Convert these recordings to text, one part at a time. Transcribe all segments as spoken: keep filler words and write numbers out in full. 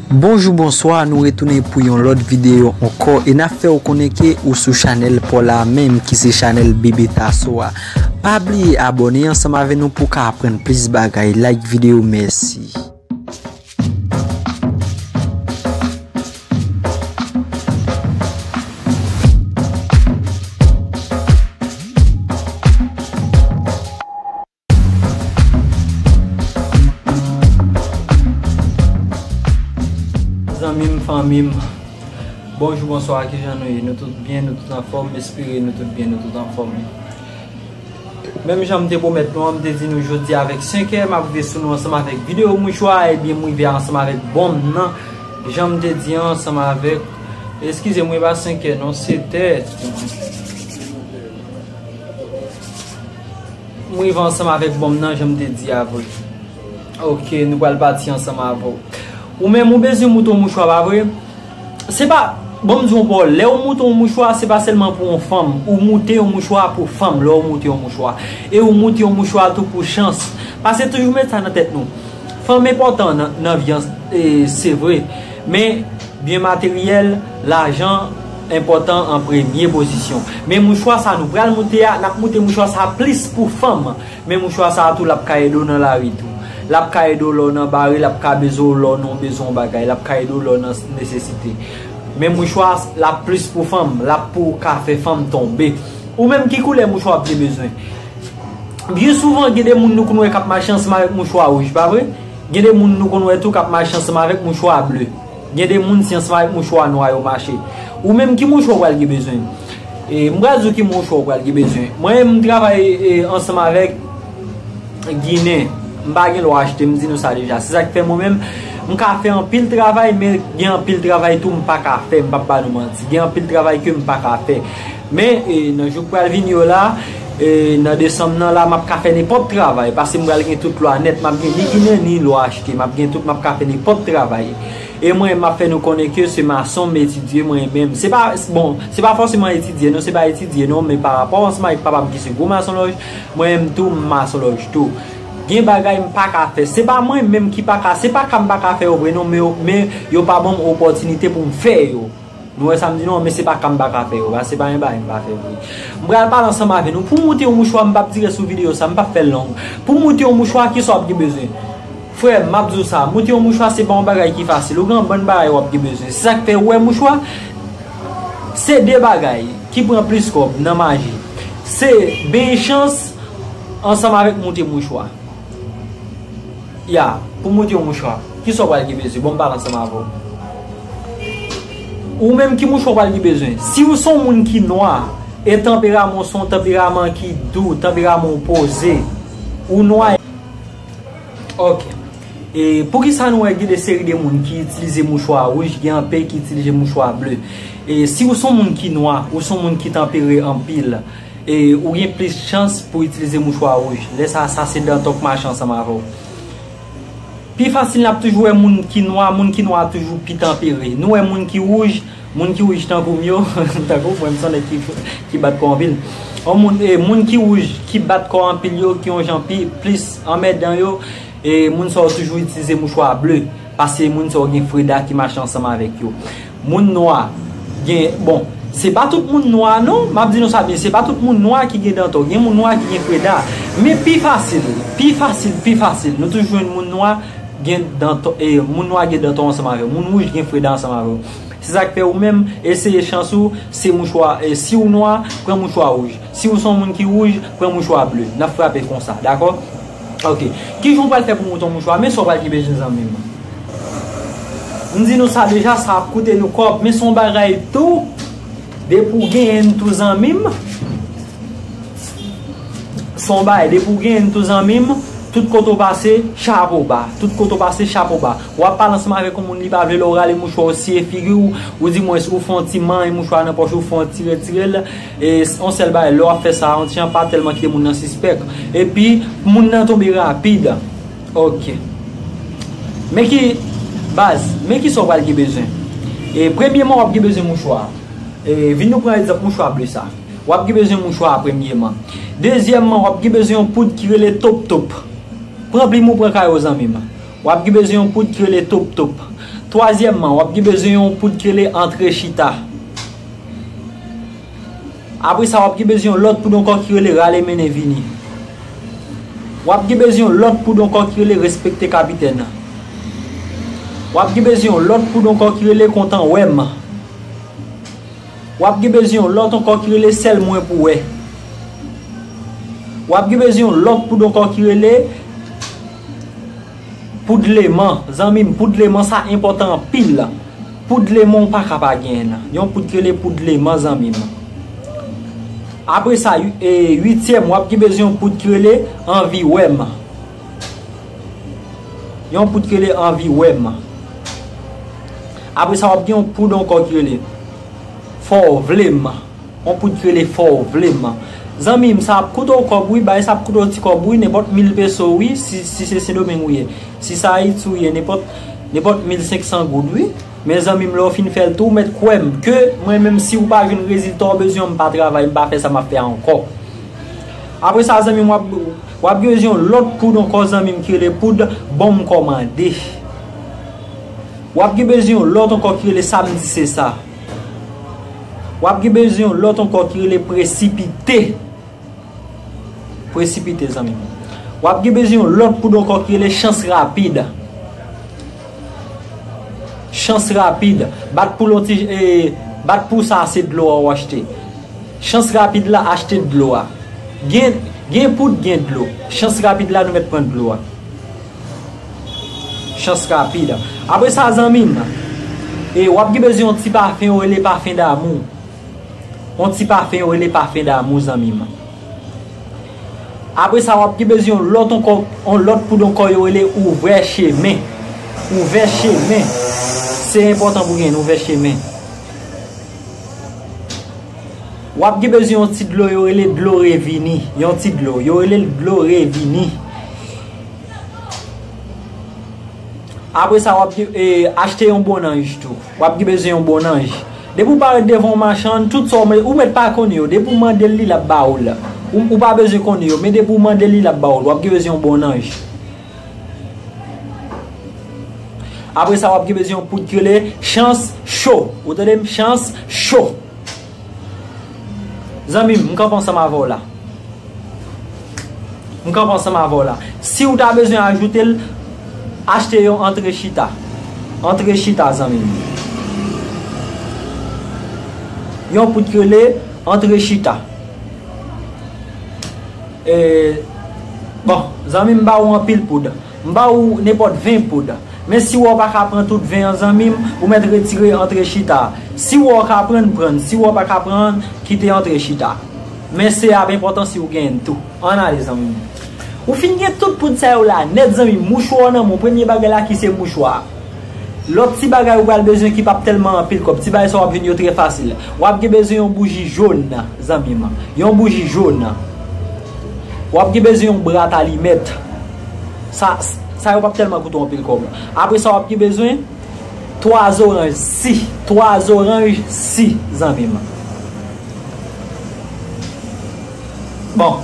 Bonjou, bonswa, nou retounen pou yon lòt videyo ankò e n ap fè w konnen ke ou sou chanèl pa w la menm ki se chanèl Bebe Tasso a. Pa bliye abòne ansanm avè nou pou w ka aprann plis bagay. Like videyo, mèsi. Zanmi m, fanmi m, bonjou, bonswa, kijan nou ye? Nou tout byen, nou tout anfòm, m espere nou tout byen, nou tout anfòm. Menm jan m te pwomèt nou an, m te di nou jodi avèk senk è, m ap rive sou nou ansanm avèk videyo mouchwa, ebyen m rive ansanm avèk bonm nan, jan m te di an, ansanm avèk, eskize m, wi, pa senk è non, sèt è. M rive ansanm avèk bonm nan, jan m te di a vre. Ok, nou pral pati ansanm avè w. Ou menm, ou bezwen moute yon mouchwa, pa vre? Se pa, bon, m di w ankò, lè ou moute yon mouchwa, se pa sèlman pou yon fanm. Ou moute yon mouchwa pou fanm, lè ou moute yon mouchwa. E ou moute yon mouchwa tou pou chans. Paske toujou met sa nan tèt nou. Fanm enpòtan nan, nan vi an, e, se vre. Men, byen materyèl, lajan enpòtan an premye pozisyon. Men mouchwa sa nou pral moute a, n ap moute mouchwa sa plis pou fanm. Men mouchwa sa a tou, l ap ka ede w nan lari tou. L ap ka ede w lè w nan bare, l ap ka ede w lè w nan bezwen yon bagay, l ap ka ede w lè w nan nesesite. Men mouchwa, l ap plis pou fanm, l ap pou ka fè fanm tonbe. Ou menm, ki koulè mouchwa w ap gen bezwen? Byen souvan, gen de moun nou konn wè k ap mache ansanm avèk mouchwa wouj, pa vre? Gen de moun nou konn wè tou k ap mache ansanm avèk mouchwa ble. Gen de moun se ansanm avèk mouchwa nwa yo mache. Ou menm, ki mouchwa w pral gen bezwen? E, m pral di w ki mouchwa w pral gen bezwen. Mwen, m travay, e, ansanm avèk Ginen. M pa gen lwa achte, m di nou sa deja. Se sa k fè mwen menm, m ka fè anpil travay, men gen anpil travay tou m pa ka fè, m p ap ba nou manti. Gen anpil travay ke m pa ka fè. Men, e, nan jou k pral vini yo la, e, nan desanm nan la, m ap ka fè nenpòt travay, paske m pral gen tout lwa nèt, m ap gen ni ginen ni lwa achte, m ap gen tout, m ap ka fè nenpòt travay. E mwen, m ap fè nou konnen ke se mason m etidye mwen menm. Se pa, bon, se pa fòseman etidye non, se pa etidye non, men pa rapò ansanm avèk papa m ki se gwo masonlòj, mwen menm tou, m masonlòj tou. Gen bagay m pa ka fè. Se pa mwen menm ki pa ka, se pa ka m pa ka fè yo vre non, men yo, men yo pa ban m opòtinite pou m fè yo. Nou wè sa m di nou an, men se pa ka m pa ka fè yo, se pa yon bagay m pa fè vre. M pral pale ansanm avè nou. Pou moute yon mouchwa, m p ap dire sou videyo sa, m p ap fè l long. Pou moute yon mouchwa, kisa w ap gen bezwen? Frè m, m ap di w sa, moute yon mouchwa se pa yon bagay ki fasil. Ou gen yon bann bagay w ap gen bezwen. Se sa k fè ou wè mouchwa, se de bagay ki pran plis kòb nan maji. Se benyen chans ansanm avèk moute mouchwa. Ya, pou moute yon mouchwa, kisa w pral gen bezwen? Bon, m pale ansanm avè w. Ou menm, ki mouchwa w pral gen bezwen? Si w se yon moun ki nwa, e tanperaman w se yon tanperaman ki dou, tanperaman w poze, ou nwa. Ok. E poukisa nou wè gen de seri de moun ki itilize mouchwa wouj, gen anpil ki itilize mouchwa ble? E si w se yon moun ki nwa, ou se yon moun ki tanpere anpil, e ou gen plis chans pou itilize mouchwa wouj. Lè sa, sa se danta w k mache ansanm avè w. Pi fasil, n ap toujou wè moun ki nwa, moun ki nwa toujou pi tanpere. Nou wè moun ki wouj, moun ki wouj tankou m yo, tankou mwen, m se yon nèg ki, ki bat kò anpil. Yon moun, e, moun ki wouj, ki bat kò anpil yo, ki yon jan pi plis anmèdan yo, e, moun sa yo toujou itilize mouchwa ble, paske moun sa yo gen freda ki mache ansanm avèk yo. Moun nwa gen, bon, se pa tout moun nwa non, m ap di nou sa byen, se pa tout moun nwa ki gen danta, gen moun nwa ki gen freda. Men pi fasil, pi fasil, pi fasil, nou toujou jwenn moun nwa gen danta, e, moun nwa gen danta ansanm avè w, moun wouj gen freda ansanm avè w. Se sa k fè ou menm, eseye chans ou, se mouchwa, e, si w nwa, pran mouchwa wouj. Si w se yon moun ki wouj, pran mouchwa ble. N ap frape konsa, dakò? Ok. Kijan w pral fè pou moute yon mouchwa? Men sa w pral gen bezwen, zanmi m. M di nou sa deja, sa ap koute nou kòb, men se yon bagay tou, depi w genyen l tou, zanmi m. Se yon bagay, depi w genyen l tou, zanmi m, tout kote w pase, chapo ba. Tout kote w pase, chapo ba. W ap pale ansanm avèk yon moun, li pa vle lè w rale mouchwa w siye figi w, ou di mwens ou fè yon ti manyen mouchwa nan pòch ou, fè yon ti retire l. E s-, yon sèl bagay, lè w ap fè sa, yon ti jan pa tèlman kite moun nan sispèk. Epi, moun nan tonbe rapid. Ok. Men ki, baz, men kisa w pral gen bezwen. E, premyeman, w ap gen bezwen mouchwa. E, vin nou pran egzanp mouchwa ble sa. W ap gen bezwen mouchwa a premyeman. Dezyèmman, w ap gen bezwen yon poud ki rele Top Top. Pran plim ou, pran kaye w, zanmi m. W ap gen bezwen yon poud ki rele Top Top. Twazyèmman, w ap gen bezwen yon poud ki rele antre chita. Apre sa, w ap gen bezwen yon lòt poud ankò ki rele rale mennen vini. W ap gen bezwen yon lòt poud ankò ki rele respekte kapitèn. W ap gen bezwen yon lòt poud ankò ki rele kontan wè m. W ap gen bezwen yon lòt ankò ki rele sèl mwen pou wè. W ap gen bezwen yon lòt poud ankò ki rele poud leman. Zanmi m, poud leman sa enpòtan anpil. Poud leman ou pa ka pa genyen l. Yon poud ki rele poud leman, zanmi m. Apre sa, yu- e, uityèm, w ap gen bezwen yon poud ki rele anvi wè m. Yon poud ki rele anvi wè m. Apre sa, w ap gen yon poud ankò ki rele fò w vle m. Yon poud ki rele fò w vle m. Zanmi m, sa ap koute w kòb wi, bagay sa ap koute w ti kòb wi, nenpòt mil peso wi, si, si se Sendomeng ou ye. Si se Ayiti ou ye, nenpòt, nenpòt mil senk san goud wi. Men zanmi m, lè w fin fè l tou, w mèt kwè m ke mwen menm, si w pa jwenn rezilta w bezwen an, m pa travay, m pa fè sa m ap fè a ankò. Apre sa, zanmi m, w ap, w ap gen bezwen yon lòt poud ankò, zanmi m, ki rele poud bon m kòmande. W ap gen bezwen yon lòt ankò ki rele samdi se sa. W ap gen bezwen yon lòt ankò ki rele presipite. Presipite, zanmi m. W ap gen bezwen yon lòt poud ankò ki rele chans rapid. Chans rapid. Bat pou lonti, e, bat pou sa se dlo a w achte. Chans rapid la, achte dlo a. Gen, gen poud, gen dlo. Chans rapid la, nou mèt pran dlo a. Chans rapid. Apre sa, zanmi m, e, w ap gen bezwen yon ti pafen, yo rele pafen damou. Yon ti pafen, yo rele pafen damou, zanmi m. Apre sa, w ap gen bezwen yon lòt ankò, yon lòt poud ankò, yo rele ouvè chemen. Ouvè chemen. Se enpòtan pou gen ouvè chemen. W ap gen bezwen yon ti dlo, yo rele dlo revini. Yon ti dlo, yo rele l dlo revini. Apre sa, w ap gen, e, achte yon bon nanj tou. W ap gen bezwen yon bon nanj. Depi w parèt devan yon machann, tout sa w mande, ou mèt pa konnen yo. Depi w mande l li, l ap ba ou l. Ou, ou pa bezwen konnen yo, men depi w mande l li, l ap ba ou l. W ap gen bezwen yon bon nanj. Apre sa, w ap gen bezwen yon poud ki rele chans cho. Ou tande m? Chans cho. Zanmi m, m kanpe ansanm avè w la. M kanpe ansanm avè w la. Si w ta bezwen ajoute l, achte yon antre chita. Antre chita, zanmi m. Yon poud ki rele antre chita. E, bon, zanmi m, m ba ou anpil poud. M ba ou nenpòt ven poud. Men si w wè w pa ka pran tout ven an, zanmi m, ou mèt retire antre chita. Si w wè w ka pran, pran. Si w wè w pa ka pran, kite antre chita. Men se ap enpòtan si w genyen l tou. Ann ale, zanmi m. Ou fin gen tout poud sa yo la nèt, zanmi m. Mouchwa w nan men w. Premye bagay la ki se mouchwa. Lòt ti bagay ou pral bezwen ki p ap tèlman anpil kòb. Ti bagay sa w ap jwenn yo trè fasil. W ap gen bezwen yon bouji jòn, zanmi m. Yon bouji jòn. W ap gen bezwen yon brat alimèt. Sa, sa yo p ap tèlman koute w anpil kòb. Apre sa, w ap gen bezwen twa zoranj si. Twa zoranj si, zanmi m. Bon.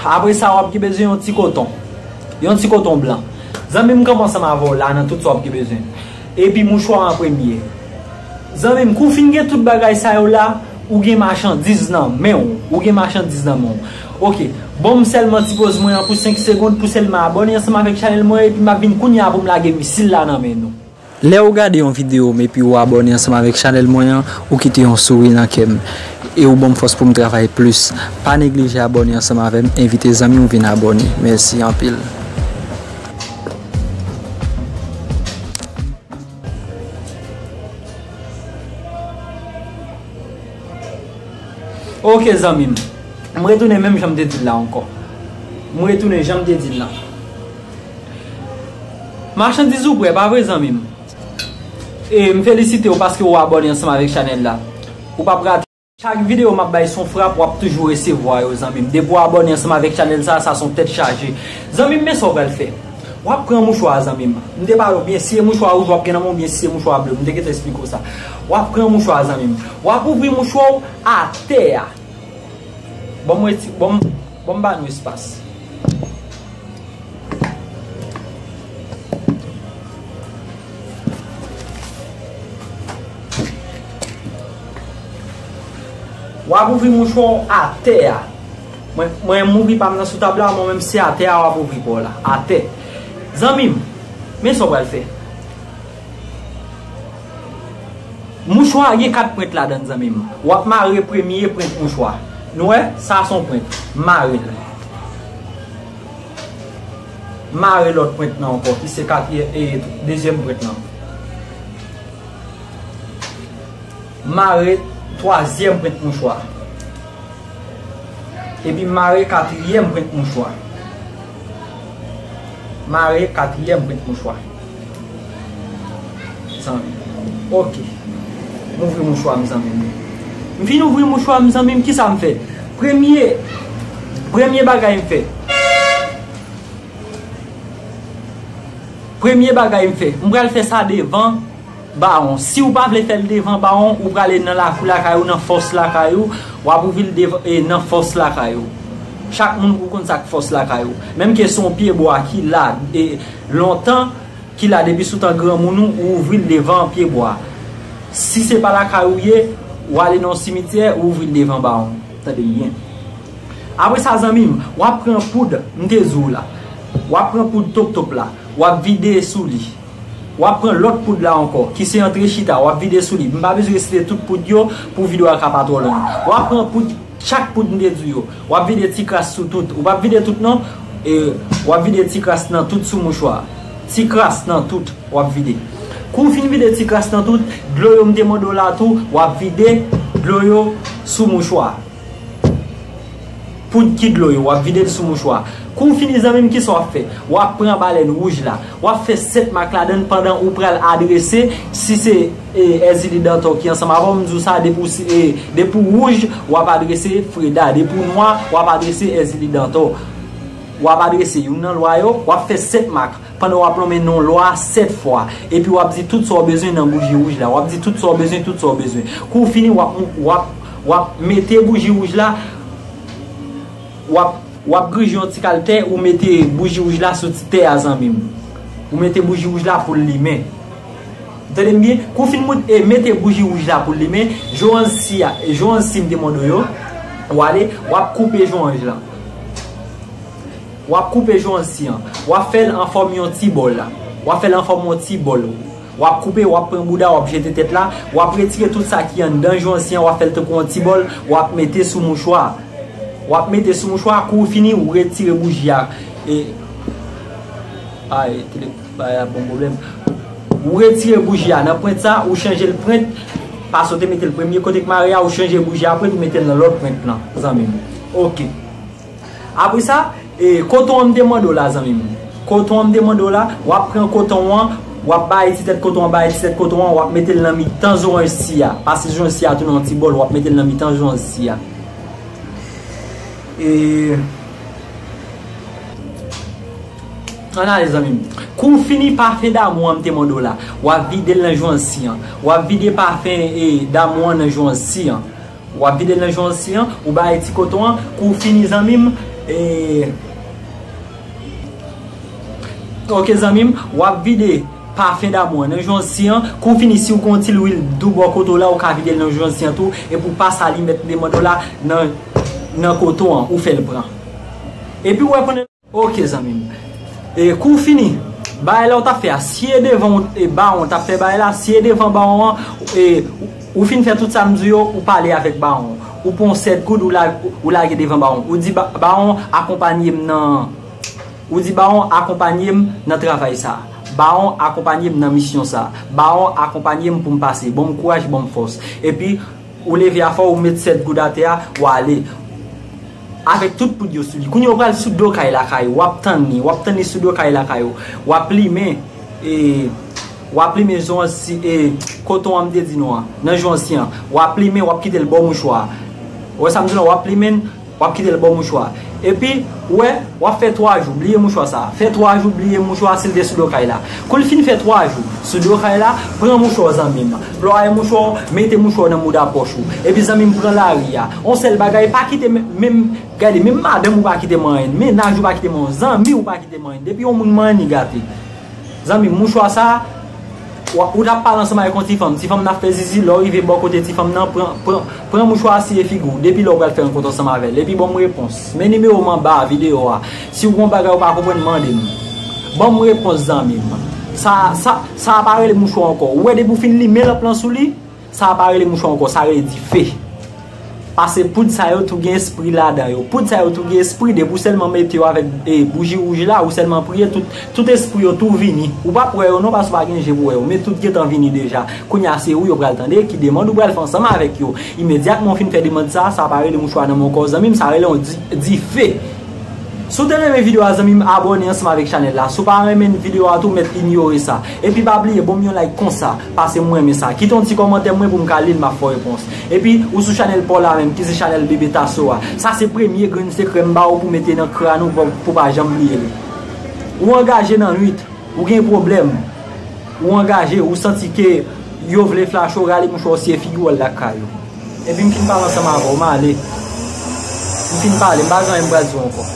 Apre sa, w ap gen bezwen yon ti koton. Yon ti koton blan. Zanmi m, kanpe ansanm avè w la nan tout sa w ap gen bezwen. Epi mouchwa an premye. Zanmi m, kou w fin gen tout bagay sa yo la, ou gen machandiz nan men w. Ou gen machandiz nan men w. Oke. Ban m sèlman ti poz mwen an pou senk segonn pou sèlman abòne ansanm avèk chanèl mwen, epi m ap vin kounye a pou m lage misil la nan men nou. Lè ou gade yon videyo m epi ou abòne ansanm avèk chanèl mwen an, ou kite yon souri nan kè m. E ou ban m fòs pou m travay plis. Pa neglije abòne ansanm avè m, envite zanmi w vin abòne. Mèsi anpil. Oke, zanmi m. M retounen menm jan m te di l la ankò. M retounen jan m te di l la. Machandiz ou prè, pa vre, zanmi m? E m felisite w paske w abòne ansanm avèk chanèl la. Ou p ap rate. Chak videyo m ap bay se yon frap, w ap toujou resevwa yo, zanmi m. Depi w abòne ansanm avèk chanèl sa, sa se yon tèt chaje. Zanmi m, men sa w pral fè. W ap pran mouchwa a, zanmi m. M te pale w byen, si se mouchwa wouj w ap gen nan men w, oubyen si se mouchwa ble, m te gentan esplike w sa. W ap pran mouchwa a, zanmi m. W ap ouvri mouchwa w atè a. Ban m reti-, ban m, ban m ba nou espas. W ap ouvri mouchwa w atè a. Mwen, mwen m ouvri pa m nan sou tab la, mwen menm se atè a w ap ouvri pa w la. Atè. Zanmi m, men sa w pral fè. Mouchwa a gen kat pwent ladan l, zanmi m. W ap mare premye pwent mouchwa. Nou wè, sa se yon pwent. Mare l. Mare lòt pwent lan ankò, ki se katriyèm, e, dezyèm pwent lan. Mare twazyèm pwent mouchwa. Epi mare katriyèm pwent mouchwa. Mare katriyèm pwent mouchwa. Zanmi. Ok. M ouvri mouchwa m, zanmi m. M fin ouvri mouchwa m, zanmi m, kisa m fè? Premye, premye bagay m fè. Premye bagay m fè. M pral fè sa devan bawon. Si w pa vle fè l devan bawon, ou prale nan lakou lakay ou, nan fòs lakay ou, w ap ouvri l devan, e, nan fòs lakay ou. Chak moun ou konn sa k fòs lakay ou. Menm ke se yon pye bwa ki la, e, lontan, ki la depi sou tan granmoun ou, ou ouvri l devan pye bwa. Si se pa lakay ou ye, ou ale nan yon simityè, ou ouvri l devan bawon. Tande m byen. Apre sa, zanmi m, w ap pran poud, m te di w la. W ap pran poud toptop la. W ap vide sou li. W ap pran lòt poud la ankò, ki se antre chita, w ap vide sou li. M pa bezwen resite tout poud yo pou videyo a ka pa twò long. W ap pran poud, chak poud m te di w yo. W ap vide ti kras sou tout. Ou p ap vide tout non. E, w ap vide ti kras nan tout sou mouchwa. Ti kras nan tout, w ap vide. Kou w fin vide ti kras nan tout, dlo yo m te mande w la tou, w ap vide dlo yo sou mouchwa. Poud ki dlo yo, w ap vide l sou mouchwa. Kou w fini, zanmi m, kisa w ap fè? W ap pran balèn wouj la. W ap fè sèt mak ladan l pandan ou pral adrese, si se, e, Èzili Dantò ki ansanm avè w, m di w sa, depi w si, e, depi w wouj, w ap adrese Freda. Depi w nwa, w ap adrese Èzili Dantò. W ap adrese youn nan lwa yo, w ap fè sèt mak. Pandan w ap lonmen non lwa sèt fwa. Epi w ap di tout sa w bezwen nan bouji wouj la. W ap di tout sa w bezwen, tout sa w bezwen. Kou w fini, w ap, w ap, w ap mete bouji wouj la, w ap, w ap grije yon ti kal tè, ou mete bouji wouj la sou ti tè a, zanmi m. Ou mete bouji wouj la pou l limen. Tande m byen, kou w fin mout, e, mete bouji wouj la pou l limen, jwanz si a, jwanz si m te mande w yo, w ale, w ap koupe jwanz lan. W ap koupe jwanz si an. W ap fè l an fòm yon ti bòl la. W ap fè l an fòm yon ti bòl. W ap koupe, w ap pran bouda, w ap jete tèt la. W ap retire tout sa ki anndan jwanz si an, w ap fè l tankou yon ti bòl, w ap mete sou mouchwa. W ap mete sou mouchwa, kou w fini, ou retire bouji a. E, ay, tele, bagay la bon pwoblèm. Ou retire bouji a nan pwent sa, ou chanje l pwent. Paske w te mete l premye kote k mare a, ou chanje bouji a pwent, ou mete l nan lòt pwent lan, zanmi m. Ok. Apre sa, e, koton an m te mande w la, zanmi m. Koton an m te mande w la, w ap pran koton an, w ap bay ti tèt koton an, bay ti tèt koton an, w ap mete l nan mitan zoranj si a. Pase zoranj si a tou nan yon ti bòl, w ap mete l nan mitan zoranj si a. E, ann ale, zanmi m. Kou w fini pafen damou an m te mande w la, w ap vide l nan jwanz si an. W ap vide pafen, e, damou an nan jwanz si an. W ap vide l nan jwanz si an, ou bay ti koton an, kou w fini, zanmi m, e, ok, zanmi m, w ap vide pafen damou an nan jwanz si an, kou w fini, si w gen yon ti lwil dou bò kote w la, ou ka vide l nan jwanz si an tou, epi w pase alimèt m te mande w la nan, nan koton an, ou fè l pran. Epi w wè pandan Ok, zanmi m. E, kou w fini, bagay la w t ap fè a, si e devan w, e, bawon w t ap fè bagay la, si e devan bawon an, e, ou, ou fin fè tout sa m di w yo, ou pale avèk bawon. Ou pran yon sèt goud, ou la, ou lage devan bawon. Ou di, "Ba-, bawon, akonpanye m nan," ou di, "Bawon, akonpanye m nan travay sa. Bawon, akonpanye m nan misyon sa. Bawon, akonpanye m pou m pase. Ban m kouraj, ban m fòs." Epi, ou leve afè w, ou met sèt goud atè a, ou ale. Avèk tout poud yo sou li. Kounye a ou pral sou do kay lakay ou, w ap tann li, w ap tann li sou do kay lakay ou. W ap limen, e, w ap limen jwanz si, e, koton an m te di nou an, nan jwanz si an. W ap limen, w ap kite l bò mouchwa a. Ou wè sa m di w la, w ap limen l, w ap kite l bò mouchwa a. Epi, ou wè, w ap fè twa jou, bliye mouchwa sa a. Fè twa jou, bliye mouchwa a, si l te sou do kay la. Kou l fin fè twa jou sou do kay la, pran mouchwa w, zanmi m. Plwaye mouchwa w, mete mouchwa w nan mouda pòch ou. Epi, zanmi m, pran lari a. On sèl bagay, pa kite men-, menm, gade, menm madanm ou pa kite manyen l, mennaj ou pa kite manyen l, zanmi ou pa kite manyen l. Depi yon moun manyen l, li gate. Zanmi m, mouchwa sa a, Ou t ap pale ansanm avèk yon ti fanm. Ti fanm nan ap fè zizi, lè w rive bò kote ti fanm nan, pran, pran, pran mouchwa a siye figi w. Depi lè w pral fè rankont ansanm avè l. Epi ban m repons. Men nimewo m anba videyo a. Si w gen yon bagay ou pa konprann, mande m. Ban m repons, zanmi m. Sa, sa, sa a pa rele mouchwa ankò. Ou wè depi w fin limen lanp lan sou li, sa a pa rele mouchwa ankò, sa rele dife. Pase poud sa yo tou gen espri ladan yo. Poud sa yo tou gen espri, depi w sèlman mete yo avèk e, bouji wouj la, ou sèlman priye, tout, tout espri yo tou vini. Ou p ap wè yo non, paske w pa gen je pou wè yo, men tout gentan vini deja. Kounye a se ou yo pral tande, ki demann ou pral fè ansanm avèk yo. Imedyatman w fin fè demann sa, sa pa rele mouchwa nan men w ankò, zanmi m, sa rele yon di, dife. Si w te renmen videyo a, zanmi m, abòne ansanm avèk chanèl la. Si w pa renmen videyo a tou, mèt inyore sa. Epi pa bliye, ban m yon like konsa, paske m renmen sa. Kite yon ti kòmantè mwen pou m ka li l, m ap fè w repons. Epi, ou sou chanèl pa w la menm, ki se chanèl Bebe Tasso a. Sa se premye grenn sekrè m ba ou pou mete nan kràn ou pou, pou pa janm bliye l. Ou angaje nan nwit, ou gen pwoblèm. Ou angaje, ou santi ke yo vle flache w, rale mouchwa w siye figi w al lakay ou. Epi m fin pale ansanm avè w, m ale. M fin pale, m pa gen anyen m pral di w ankò.